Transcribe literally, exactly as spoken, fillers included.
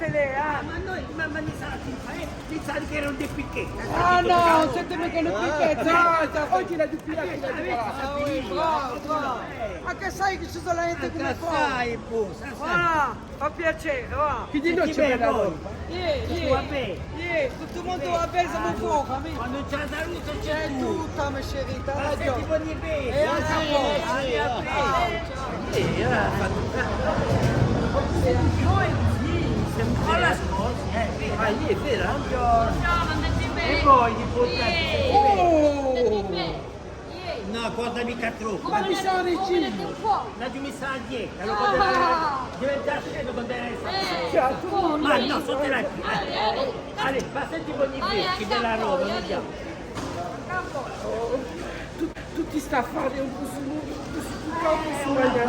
Ma noi, ma, ma mi sa, eh, mi sa chì era un dipichettu. Ah, nò, senti micca un dipichettu. Ah, oghje l'hà dipichettu. Bravo, bravo. Ma chì sai chì ci sò a ghjente cum'è voi? Sai, pò, sai, sai. Ah, fà piacè, và. Chì di noi ci vede voi? Iè, iè. Tuttu va bè? Iè, tuttu u mondu va bè, simu pochi, amicu. Quandu ci hè a salute ci hè tuttu, ma chérie, t'as ragione. È ancu voi. Allez, à prestu. Iè, avà, fattu. Noi, sì, simu à a scola, eh. Ah, iè, hè vera. Buongiorno, andate bene? È voi, i portate? Oh! Nò, guarda micca troppu. Ma mi sò in regime. L'aghju messa à dieta, allora quandu diventa scema quandu hè... Ma nò, sò tranquillu. Allez, allez, passate boni festi, bella roba, andiamu. Tut-, tutti st'affari ùn possu, ùn possu tuccà, ùn possu magnà.